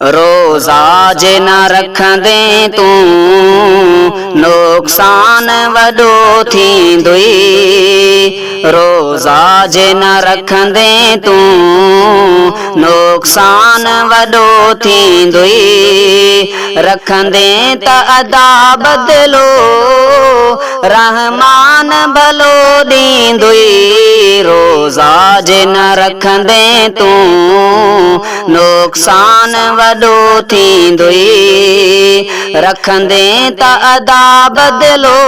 روزا جي نه رکندين تون، نقصان وڏو ٿيندوئي. روزا جي نه رکندين تون، نقصان وڏو ٿيندوئي. رکندين ته ادا بدلو، رحمان ڀلو ڏيندوئي. روزا جي نه رکندين تون، نقصان وڏو ٿيندوئي. رکندين ته ادا بدلو،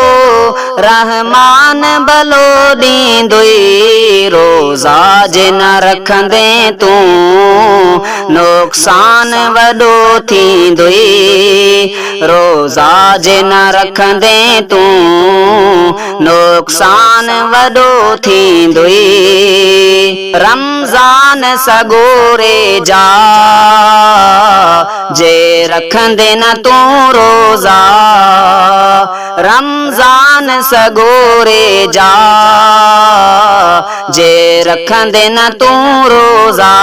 رحمان ڀلو ڏيندوئي. روزا جي نه رکندين تون، نقصان وڏو ٿيندوئي. روزا جي نه رکندين تون، نقصان وڏو ٿيندوئي. رمضان سڳوري جا، جي رکندين نه تون روزا. رمضان سڳوري جا، جي رکندين نه تون روزا.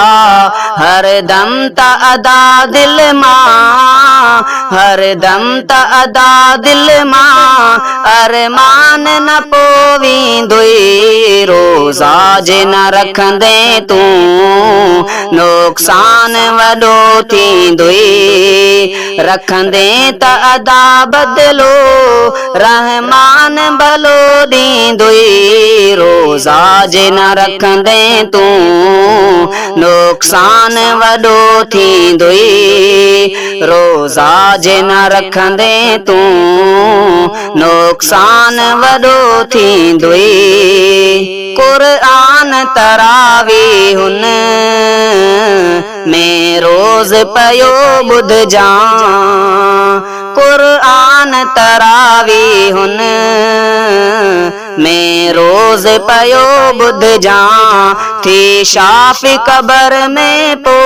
هر دم ته ادا دل مان، هر دم ته ادا دل مان، ارمان نه پو ويندوئي. روزا جي نه رکندين تون، نقصان وڏو ٿيندوئي. رکندين ته ادا بدلو، رحمان ڀلو ڏيندوئي. روزا جي نه رکندين تون، نقصان وڏو ٿيندوئي. روزا جي نه رکندين تون، نقصان وڏو ٿيندوئي. قرآن تراويحن ۾ روز پيو ٻڌجان. قرآن تراويحن ۾ روز پيو ٻڌجان. ٿي شافي قبر ۾ پو،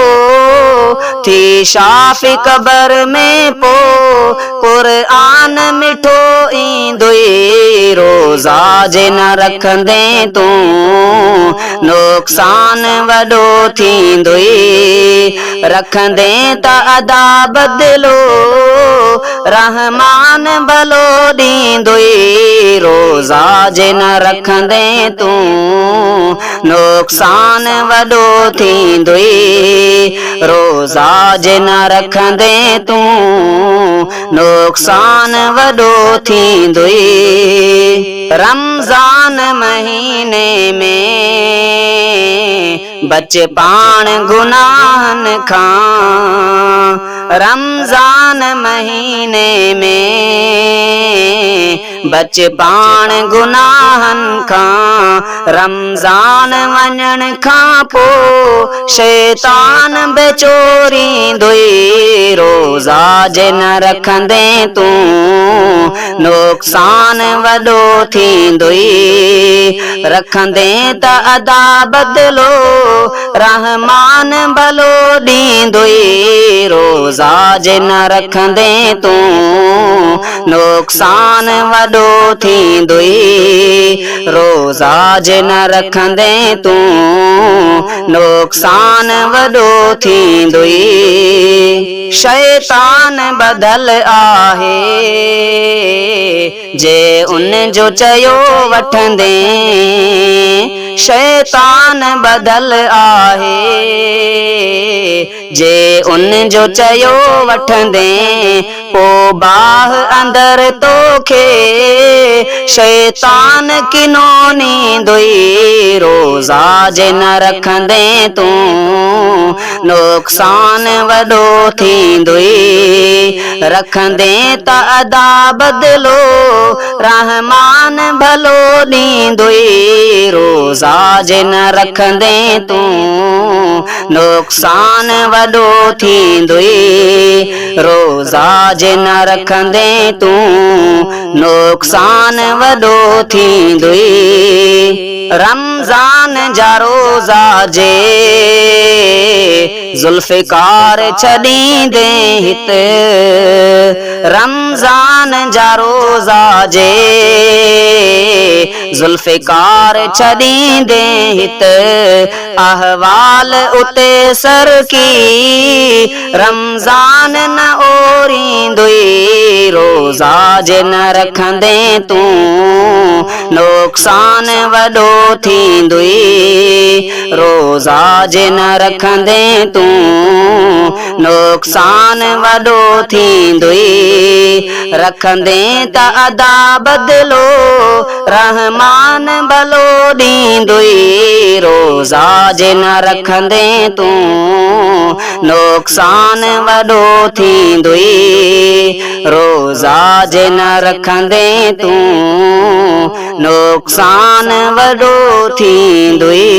ٿي شافي قبر ۾ پو، قرآن مٺو ايندوئي. روزا جي نه رکندين تون، نقصان وڏو ٿيندوئي. رکندين ته ادا بدلو، رحمان ڀلو ڏيندوئي. روزا جي نه رکندين تون، نقصان وڏو ٿيندوئي. روزا جي نه رکندين تون، نقصان وڏو ٿيندوئي. رمضان مهيني ۾ بچ پاڻ گناهن کان. رمضان مهيني ۾ بچ پاڻ گناهن کان. رمضان وڃڻ کان پو شيطان به چوريندوئي. روزا جي نه رکندين تون، نقصان وڏو ٿيندوئي. رکندين ته ادا بدلو، رحمان ڀلو ڏيندوئي. روزا جي نه رکندين تون، نقصان وڏو ٿيندوئي. روزا جي نه رکندين تون، نقصان وڏو ٿيندوئي. شيطان ٻڌل آهي، جي ان جو چيو وٺندين. شيطان ٻڌل آهي، جي ان جو چيو وٺندين. پو باهه اندر توکي شيطان ڪنو نيندوئي. روزا جي نه رکندين تون، نقصان وڏو ٿيندوئي. رکندين ته ادا بدلو، رحمان ڀلو ڏيندوئي. روزا جي نه رکندين تون، نقصان وڏو ٿيندوئي. روزا جي نه رکندين تون، نقصان وڏو ٿيندوئي. رمضان جا روزا جي ذوالفقار ڇڏيندين هت. رمضان جا روزا جي ذوالفقار ڇڏيندين. ڏيندين هت احوال اتي سرڪي رمضان نه اوريندوئي روزا جي نه رکندين تون نقصان وڏو ٿيندوئي روزا جي نه رکندين تون نقصان وڏو ٿيندوئي رکندين ته ادا بدلو رحمان ڀلو ڏيندوئي روزا جي نه رکندين تون نقصان وڏو ٿيندوئي روزا جي نه رکندين تون نقصان وڏو ٿيندوئي.